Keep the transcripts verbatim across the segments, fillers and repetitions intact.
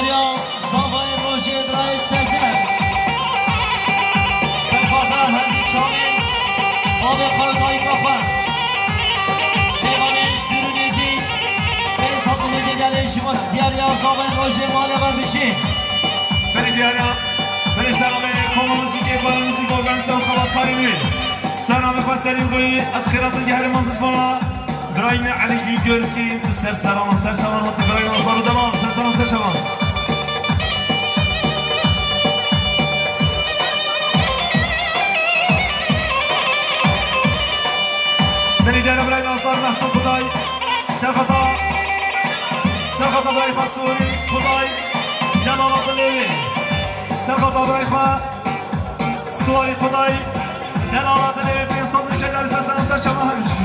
Ya zavayê rojê birayê Sezer. Serxata hemî çavên bavê xwe û dayika xwe. Mêvanên ji dûr û nêzîk, pênc sed milyon gelê ji wan. Diyar ya zavayê rojê male ver bijî. Belê diyar ya, belê selamê Koma Muzîkê, Koma Muzîk Organize û xebatkarê nû. Selamê xwe Selîm Goyî, ez xêratin geherîman zirbana. Birayê me Elî Güngör ki di ser serama ser şevan hati birayê Azar û Delal ser serama ser şevan. Belê diyar ya birayê Azar Mehsûn Kuday. Serxata, serxata birayê xwe Sûrî Kuday. Delala dilê wê. Serxata birayê xwe Suwarî Xwedayî, delala dilê wê pênc sed milyon gelî ser ser ser çava hemşî.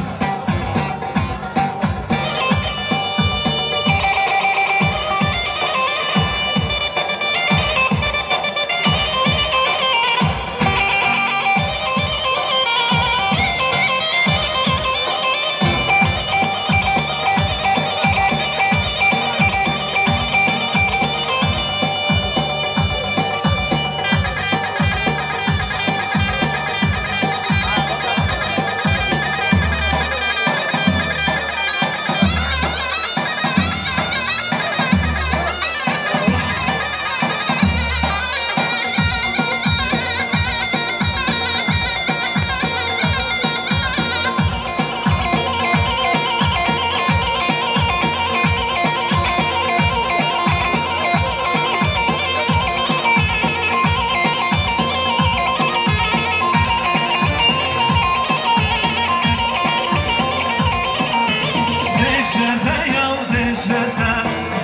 Dêj ver te ya, dêj ver te,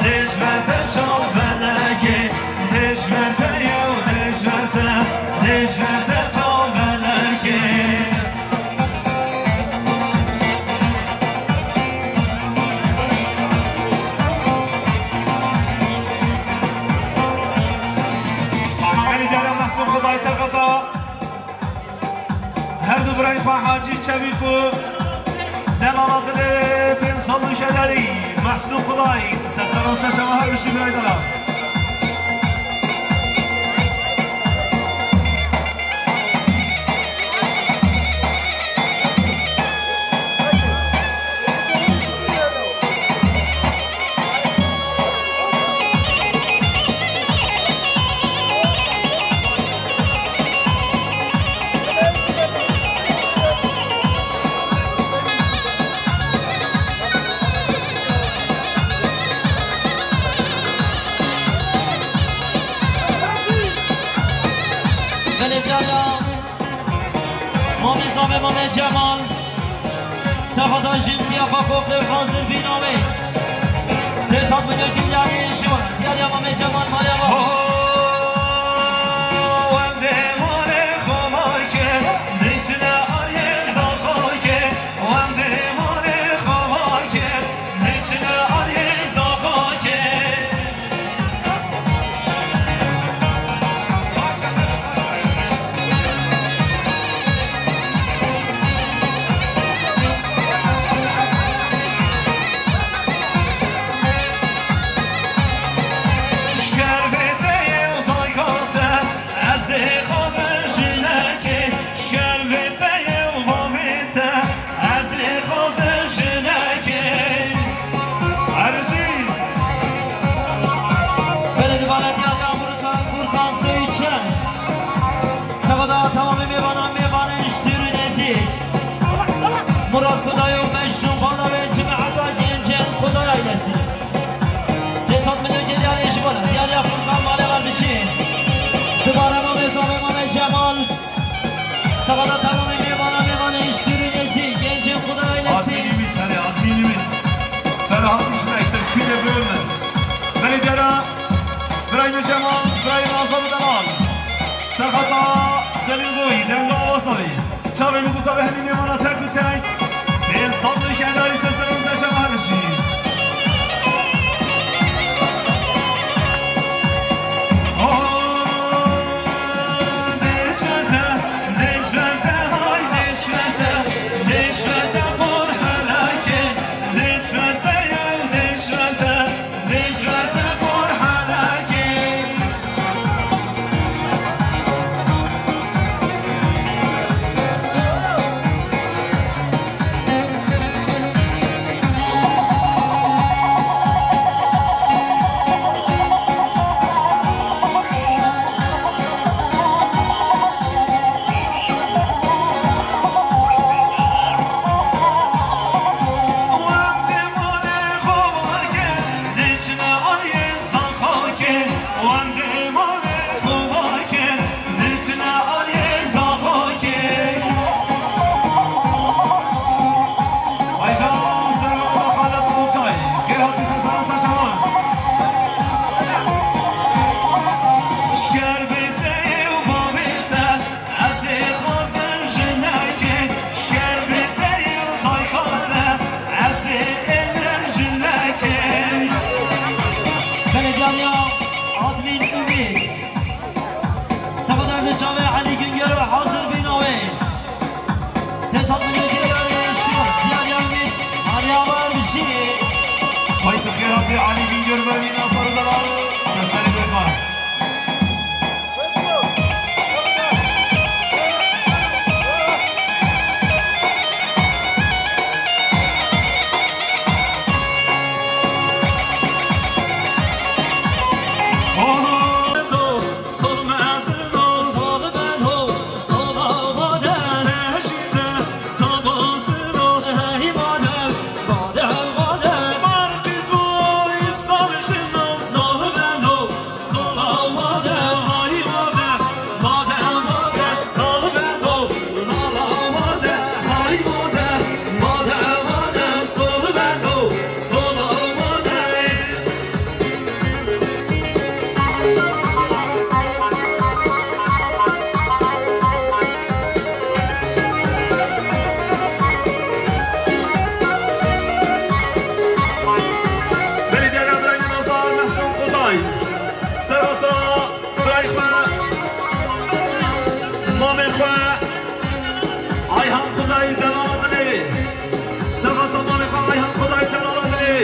dêj ver te çav belekê. Dêj ver te ya, dêj ver te, dêj ver te çav belekê. Belê diyar ya Mehsûn Xwedayî serxeta. Her du birayê xwe Hacî Çevîk û delala dilê pênc sed û şeş derî Mehsûn Xwedayî. Ser seran ser şema her bişî birayê delal. Belê diyar ya. Mamê zavê Mamê Cemal. Serxata jin tiya xwe xwe xwe xazir bîna wê. Sê sed milyon kilyarê ji wan. Diyar ya Mamê Cemal maliya wa. Ho, em dê malê xwe makê, dişine arê zaxakê. Em dê malê xwe makê, dişine arê zaxakê. Şerbetê yew daykate, ez ê xwazim jinekê. Şerbetê yew mamê te, ez ê xwazim jinekê. Erjî. Belê dibare diyar ya Furkan, Furkan Seyçe. Sevada tamamê mêvanan, mêvanên ji dûr û nêzîk. Murat Kuday û Mecnûn bala wê cemaeta gencên Kuday ailesî. Sê sed milyon gelî arê ji bo diyar ya Furkan male ver bişî. Dibare mamê zavê Mamê Cemal. Sevada tamamê mêvana, mêvanê ji dûr û nêzîk, gencên Kuday ailesî. Adminimiz, herê adminimiz. Ferhat Işlek'tir, kuyê bölme. Belê diyara Birayê Cemal, birayê Azar û Delal. Serxata Selîm Goyî, Dengala Wasavî. Çavê min guza ve hemî mêvana ser ku çay. Pênc sed û kenarî ser serê ser şema her bijî. Oh, dêş ver te, dêş ver te, hay dêş ver te, dêş ver te por helakê, dêş ver te ya, dêş ver te, dêş ver te por helakê. Admin Ümit. Sefeder li çavê Elî Güngör hazir bîna wê. Sê sed milyon kêriyarê şiyo. Diyar Ümit. Maliya var bir şey. Payîz xêr hatî Elî Güngör ve Mîna Sarı Delal. Seserî bêxwe. Belediye Birayê Nazar Mehsûn Qudayî. Serhata birayê xwe, mamê xwe, Ayhan Qudayî delala dilê. Serhata mamê xwe Ayhan Qudayî delala dilê.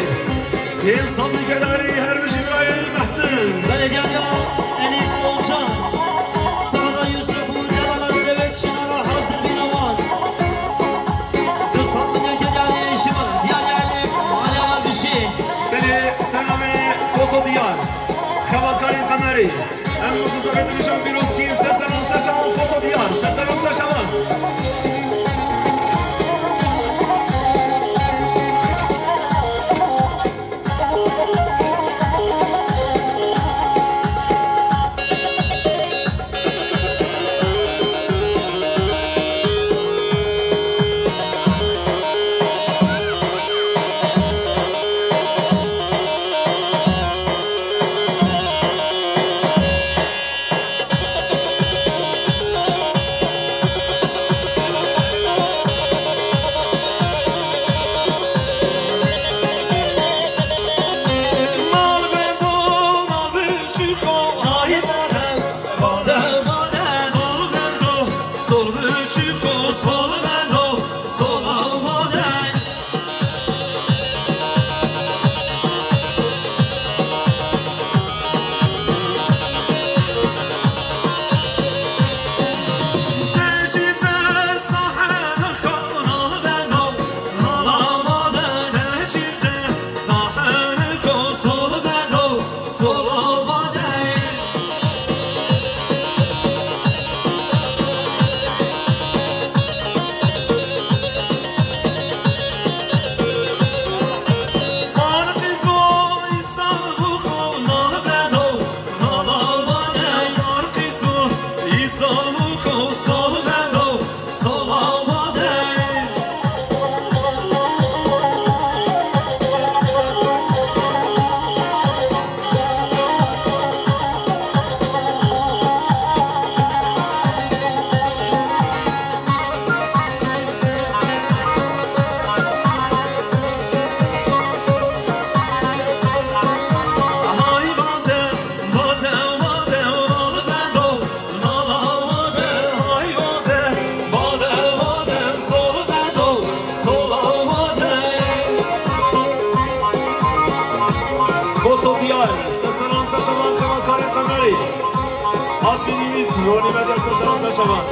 Hêl sabî kedarî her bijî birayê Mehsin. Belediye Elî Olcan. Serhata Yusuf û delala dilê çinara hazir bîna wan. Du sed milyon kedarî şima. Diyar Elî. Alya Dişi. Belê sernamê foto diyar. Xebatkarên Qemerî. Em li xizafetê nîşan pîrozçiyên ser seran ser çavan foto diyar. Ser seran ser çavan. Foto diyar, seseran seşavan xebatkarên Qemerî. Admin Ümit, Ronî Medya, seseran seşavan.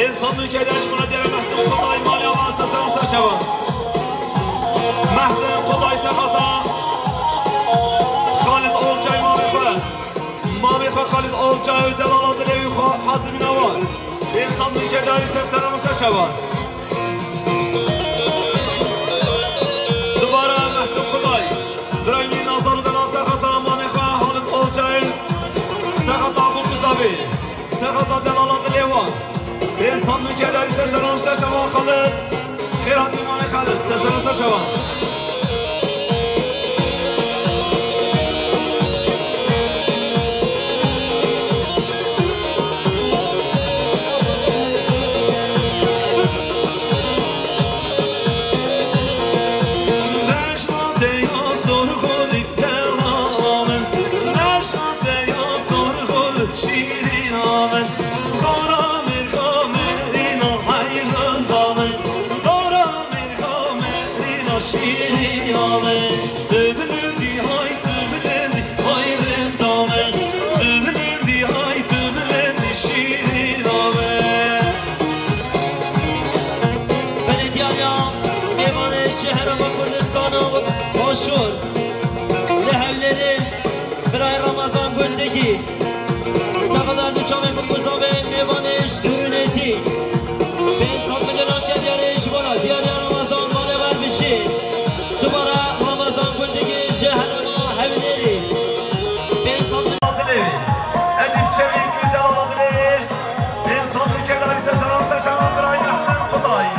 Ên sandûkê de ji bona diyara Mehsûn Xwedayî malê ava Sesera Serçava. Mehsûn Xwedayî sexata Xalid Olcay mamê xwe. Mamê xwe Xalid Olcay û delala dilê wî xwe hazir bîne wan. Ên sandûkê de Sesera Serçava. Dubare Mehsûn Xwedayî. Birayî Nazar û delal sexata mamê xwe Xalid Olcay. Sexata Abu Kuzabê. Sexata delala dilê wan. Ên sandûkê de Sesera Serçava Xalid. Xêr hatî mamê Xalid. Sesera Serçava. Belediyeya mêvanê ji Herêma Kurdistana Başûr li Hewlêrê, birayê Ramazan Gundegî, sexadar di çavên bi kuzavê mêvanê ji dûr û nêzîk. Pênc sed milyonan ke diyarê ji bona diyariya Ramazan malê wer bijî. Dubare Ramazan Gundegî ji Herêma Hewlêrê. Pênc sed milyon. Edîb Çevîk, delala dilê. Ên sandûkê de Sesera Serçava birayê Mehsûn Xwedayî.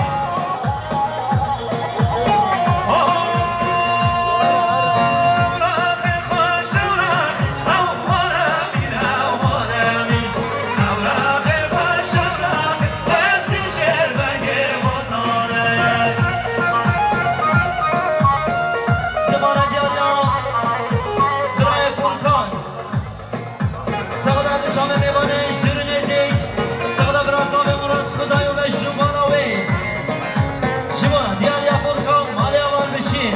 Dubare diyariya birayê Furkan. Sexda di çavê mêvanê ji dûr û nêzîk, sexda bira zavê Murat Xwedayî û ji bona wê. Ji bona diyariya Furkan malê avan bişîn.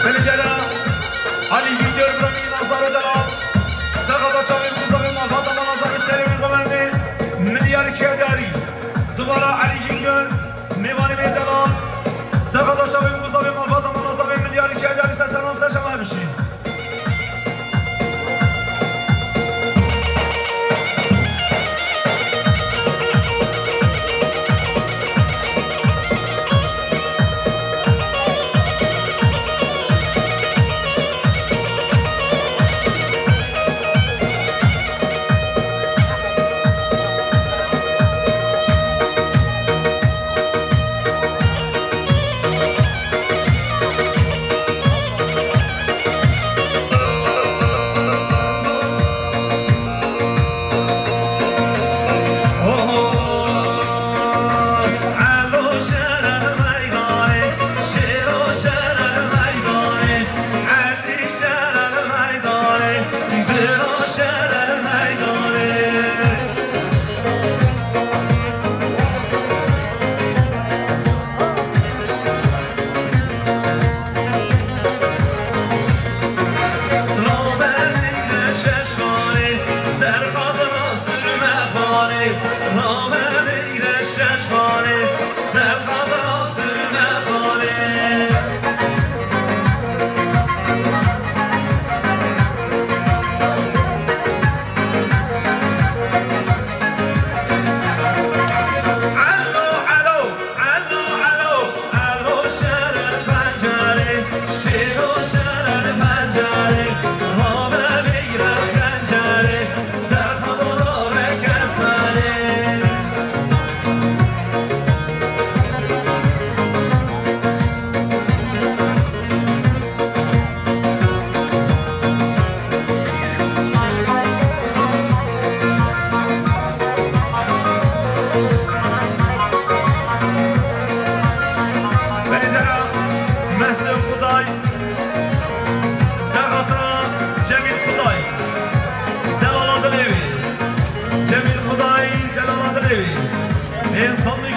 Belediyeya Alî Güngör, Birayê Nazar û delal. Sexada çavê kuzavê malbata Manazarê serê wî xwe merdê milyar kiyadiyarî. Dubare Alî Güngör. Mêvanê me delal, sexada çavê kuzavê malbata Manazarê milyarî kiyadiyarî Sesera Serçava bişî.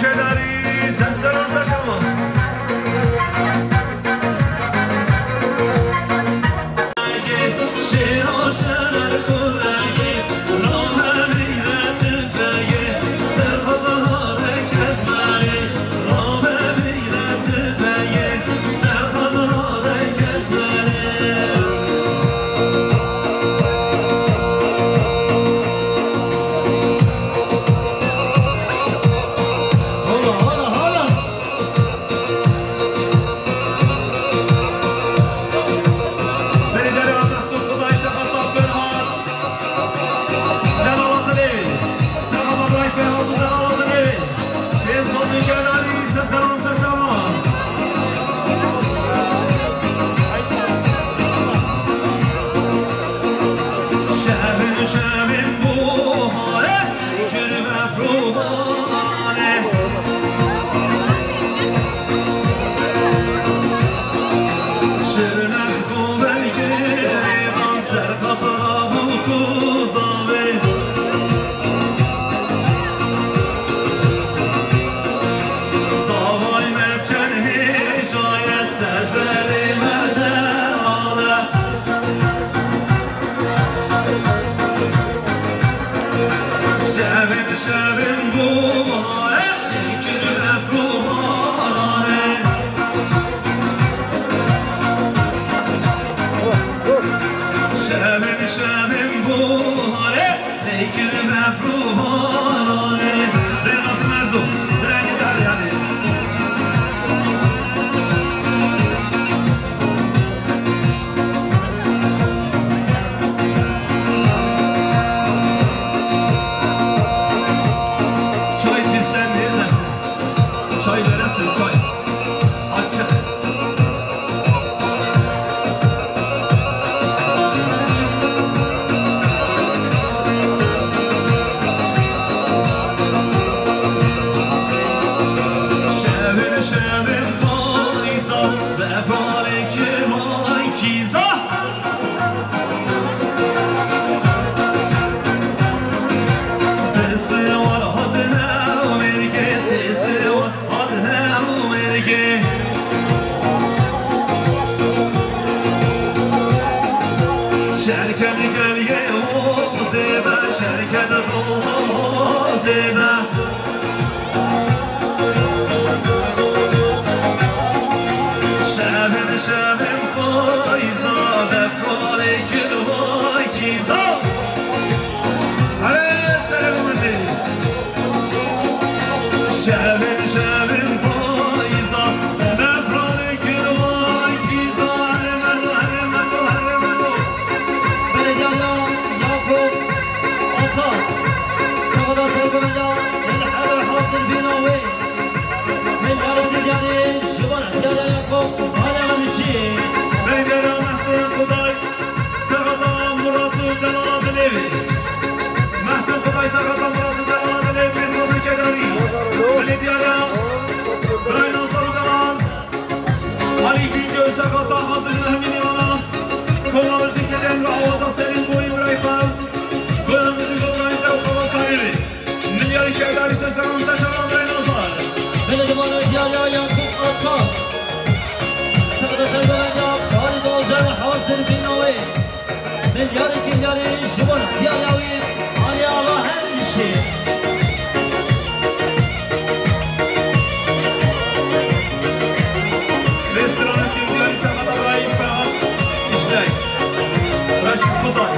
Kedarî, ser ser û ser şema. Berî derê Mehsûd Xudayî, Serxeta Ferhat. Delala dilê. Serxeta Birayî Ferhat û delala dilê. Ê Sabî Kedarî, ser ser û ser şema. Şevin şevin buhare. Kir mefrûmane. Şirnex ku belkê dan ser xata bû ku zavê. Zavay me çend hêja ye, ser zerê me de ale. Şevin şevin buhare, kir mefrûmane. Şevin şevin buhare, kir mefrûmane. Rênaz merdo, rengê deryanê. Çay cîsen nêdersin. Çay veresin, çay. Açık. Şevin şevin payza, vefarê kirmankîza. Sê siwar hatine û mêrgê, sê siwar hatine û mêrgê. Şerket gelgê û zêde, şerket dol û zêde. Şevin şevin payza, vefarê kirmankîza. Hele serê min dê. Şevin şevin payza, vefarê kirmankîza. Hele merdo, hele merdo, hele merdo. Belediya Yakup Ata. Sağda sorgumunda el hazır bina ve Milyarê Kilyarî ji bo ihtiyara Yakup Alê Amîşî. Beydera Mehsûn Xuday, Serxeta Murat û delala dilê wê. Mehsûn Xuday, Serxeta Murat û delala dilê wê, Sabî Kedarî. Belediya Biray Nazar û delal. Alî Bîngöl, Serxeta hazir li hemî nîvana. Koma Muzîkê dem ve awaza serî boyî biray xwe. Koma Muzîk organize û xebakarî wê. Milyarê Kevdarî ser ser û ser şema Biray Nazar. Belediya Diyarya Yakup Ata. Sağda sergolanya Xalid Olcan hazır bîna wê. Milyarê Kilyarî ji bo Diyarya wî Alî Ağa Hemşî. Restoranê Kilyarî Serxeta Biray Ferhat Îşlek. Reşîd Xuday.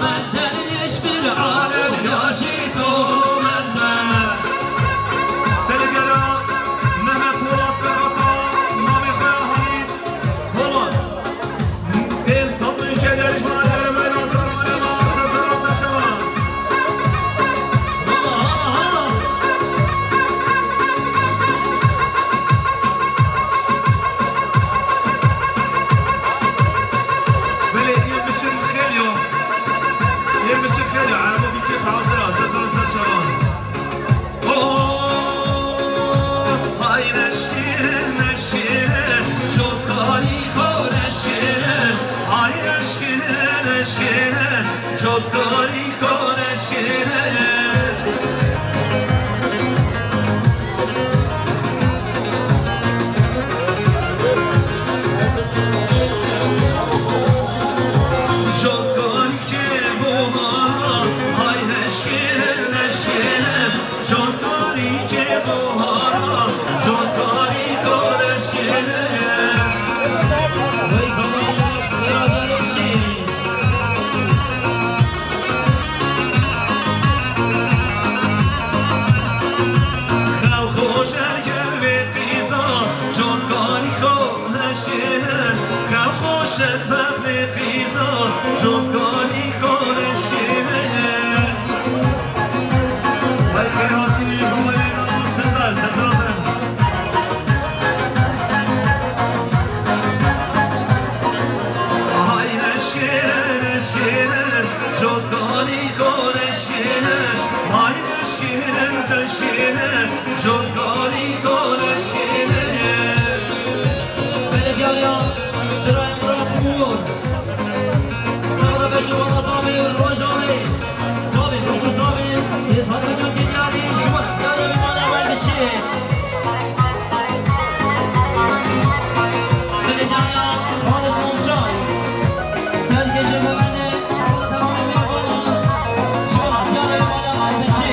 Benden hiçbir alem ya jî to benden. Belediye Mehmet Polat Serhata, namê xwe Halî Polat. Pênc sed û çel yarîşmana derbê Nasir Alema, Sesar Saşara. Hala, hala, hala. Belê, yên biçin xêr ya. Yên biçin xêr ya. Erebo bîkê hazir a. Sesar Saşara. Oh, hay leşkîr, leşkîr, jotkarî ko leşkîr. Hay leşkîr, leşkîr, jotkarî ko leşkîr. Jotkarî ke buhara, hay leşkîr, leşkîr. Jotkarî ke buhara, jotkarî ko leşkîr. Wey zamanlar beraber olsun. Xew xweş e gel vê qîza, jotkarî xwe leşkê. Xew xweş e bextê qîza, jotkarî xwe leşkê. Hay xêr hatî, Sezar, Sezar Hasan. Hay leşkê, leşkê, jotkarî xwe leşkê. Hay leşkê, leşkê, jotkarî xwe leşkê. Belediye ya, Birayê Murat Mûr. Sağda beş numara Samî, Rojavê. Çavê, Doktor Samî, sê sed milyon dinyarî, ji bo dinyarê min bana wer bişî. Belediye ya, Xalid Momçay. Sergejê Memene, sağda tamamê mêvanan, ji bo dinyarê min bana wer bişî.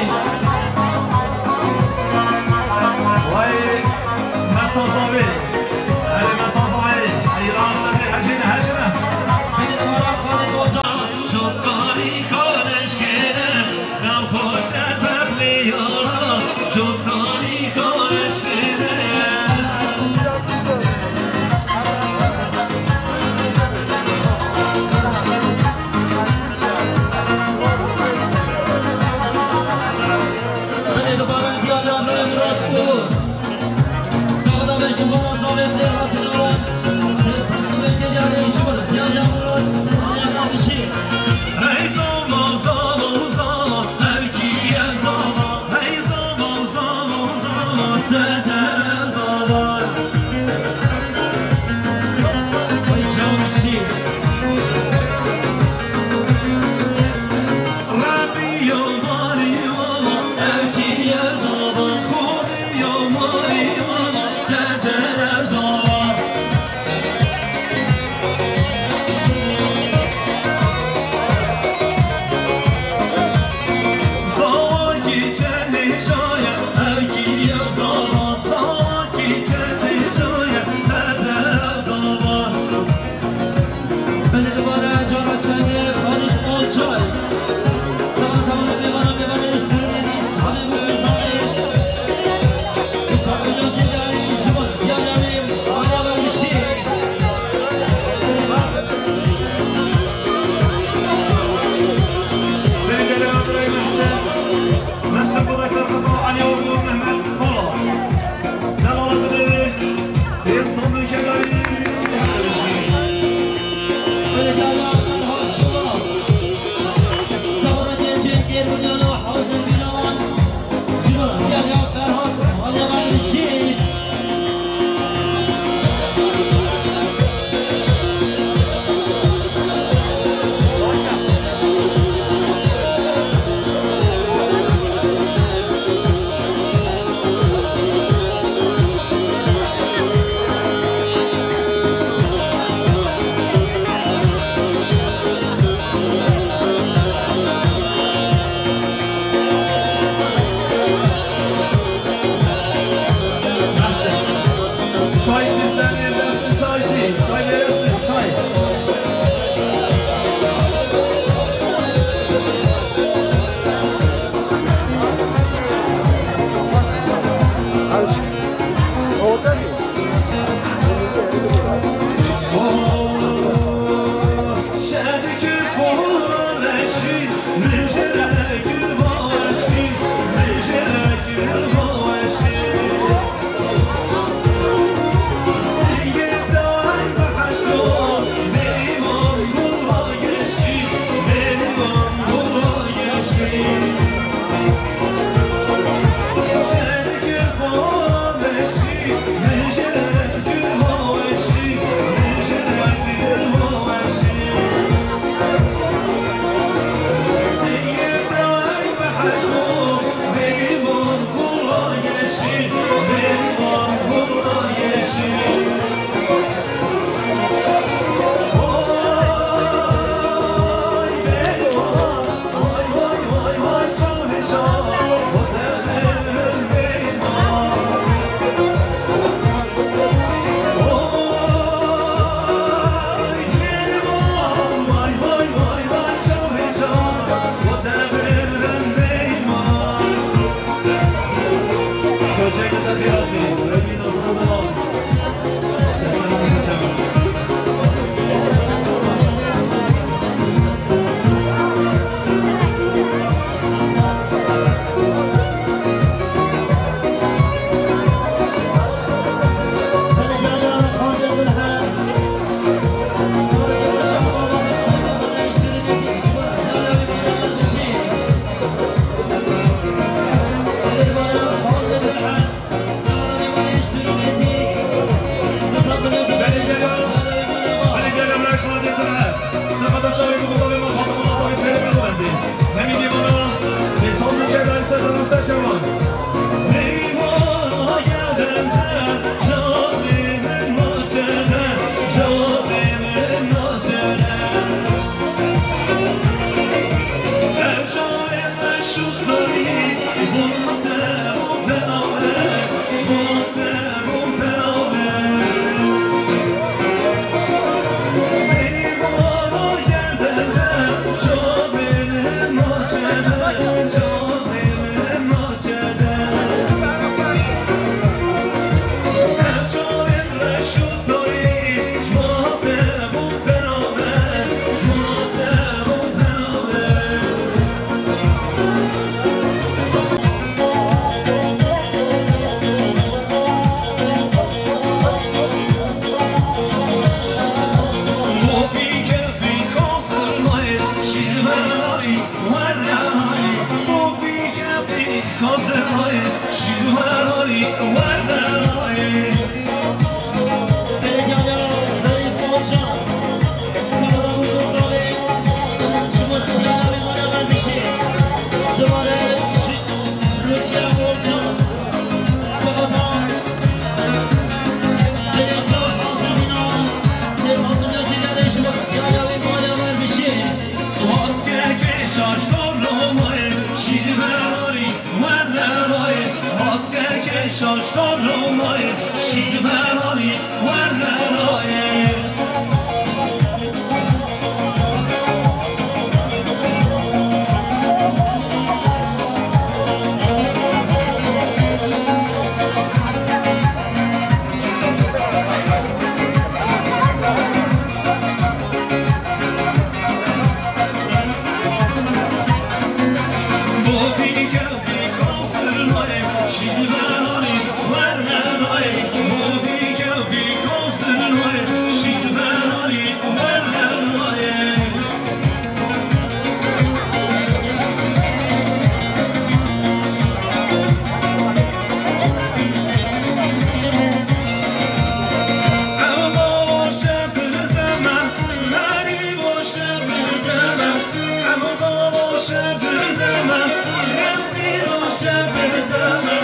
Şev deme,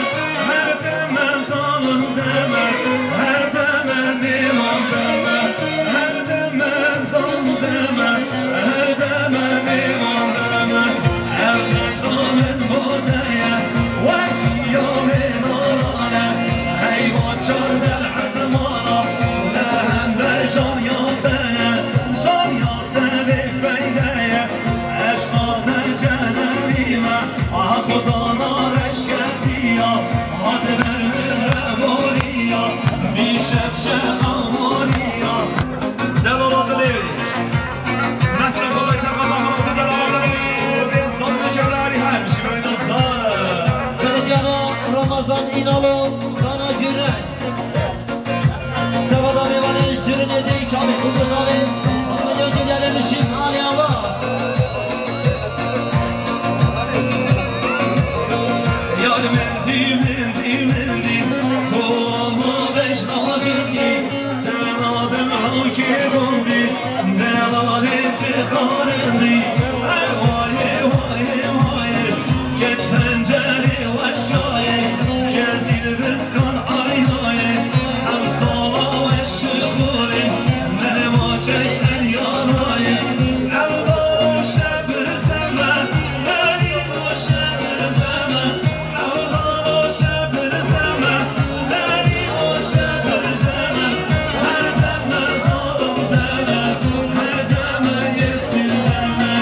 her deme zalim deme, her deme nêvan deme, her deme zalim deme, her deme nêvan deme. Ev merdamên bozeye, wek yavê narane, heyva çar der ezmana, li hember jan ya te ye, jan ya te lê peyde ye. Eşqa te cehenîme, a Xuda nareşketiya, hate ber mihrevaniya, bîşek şehamaniya. Delala dilê, meste kolay serqata xalata delala dilê, bê zan mecerari her, şiroyna zan. Kırıkyanı Ramazan İnalo, Zana Gürek. Sevada mêvanê ji Tirûnê Zeyî Çavê Kurdistan e. Saxlê Cîgerê Mişîk Alî Ava. Yar mendî, mendî, mendî, xoma beş nacikî, dena dem hawkê gundî, delalê ji xarindî. Ey wayê, wayê, wayê, keç pencerê weşayê, kezî li biskan aynayê, em sala weş şixulî, me maçey eryanaye. Ew daro şe birzeme, berî roşe birzeme, ew daro şe birzeme, berî roşe birzeme, her deme zalim deme, her deme yesî deme.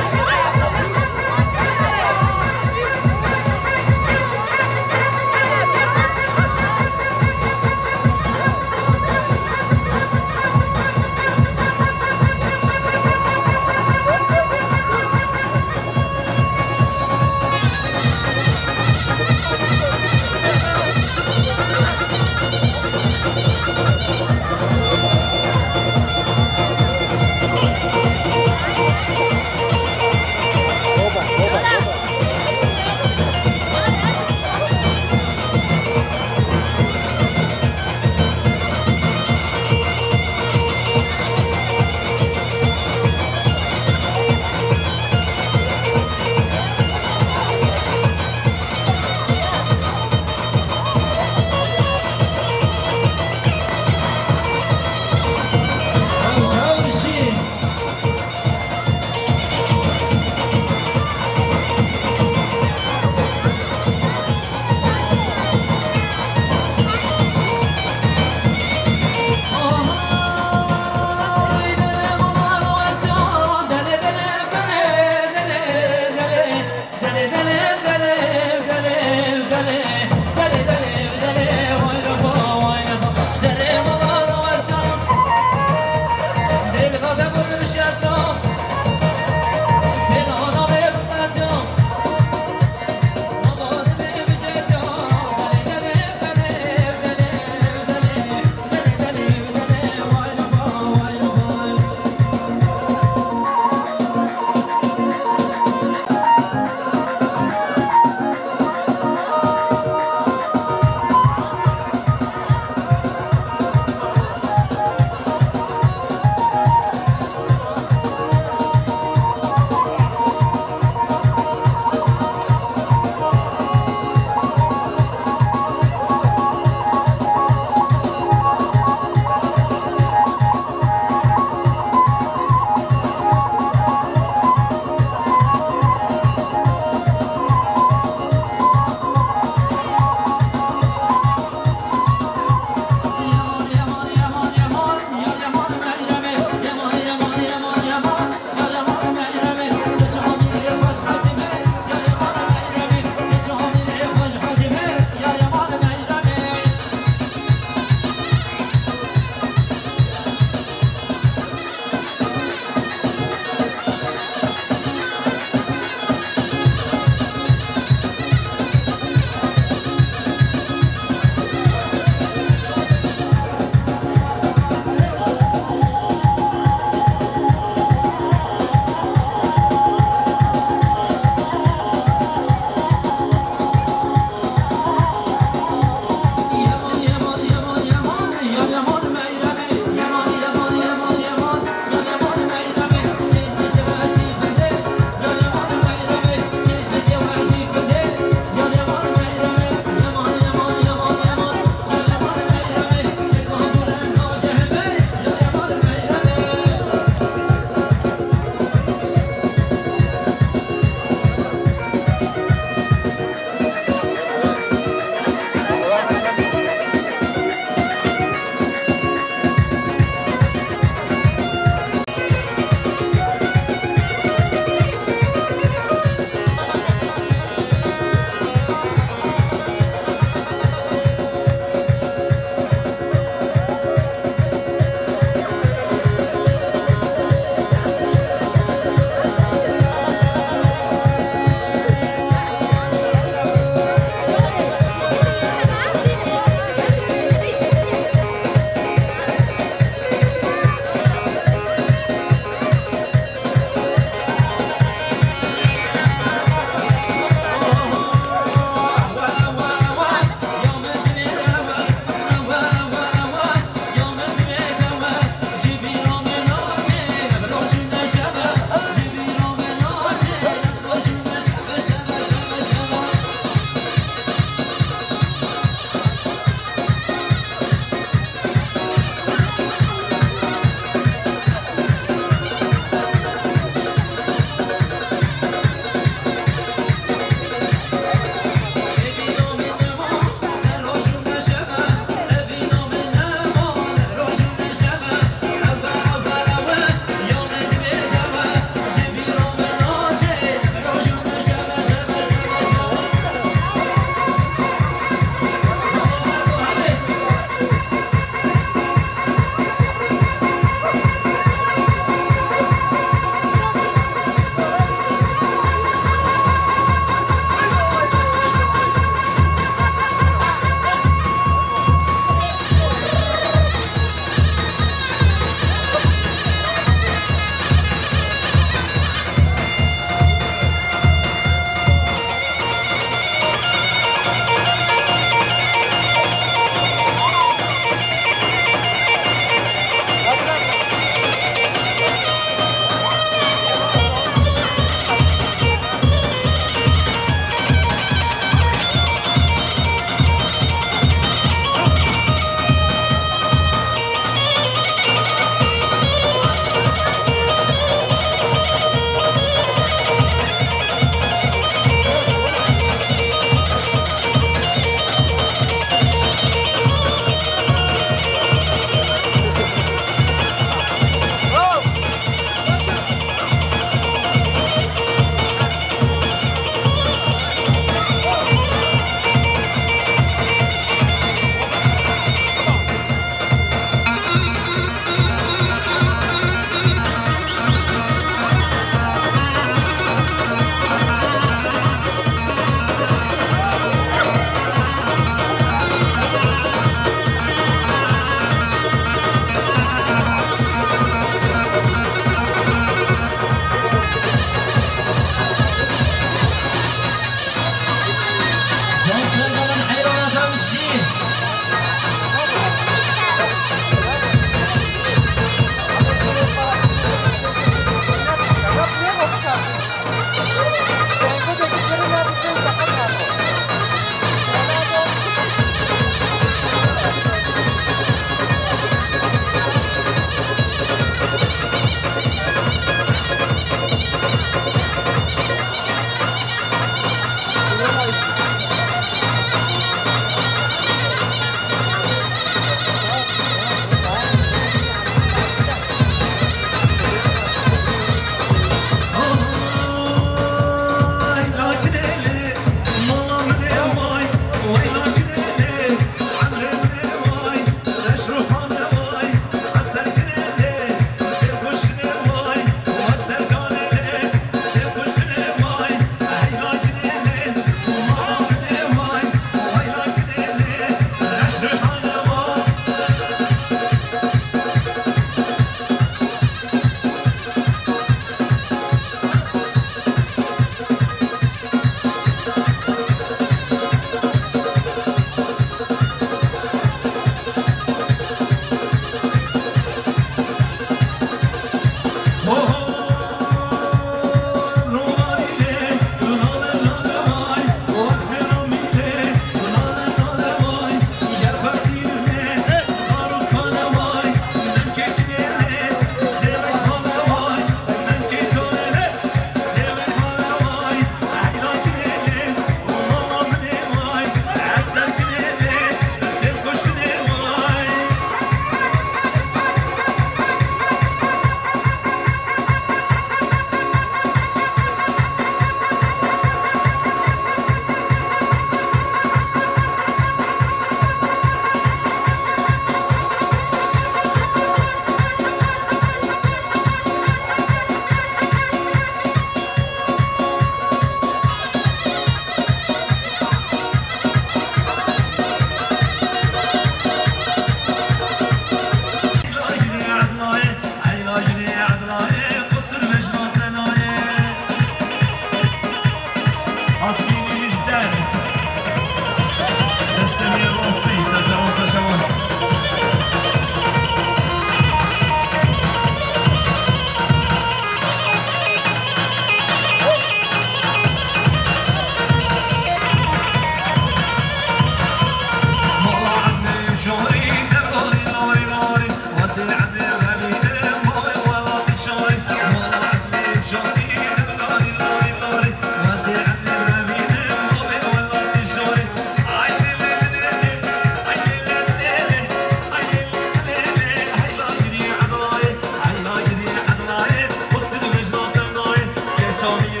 Tommy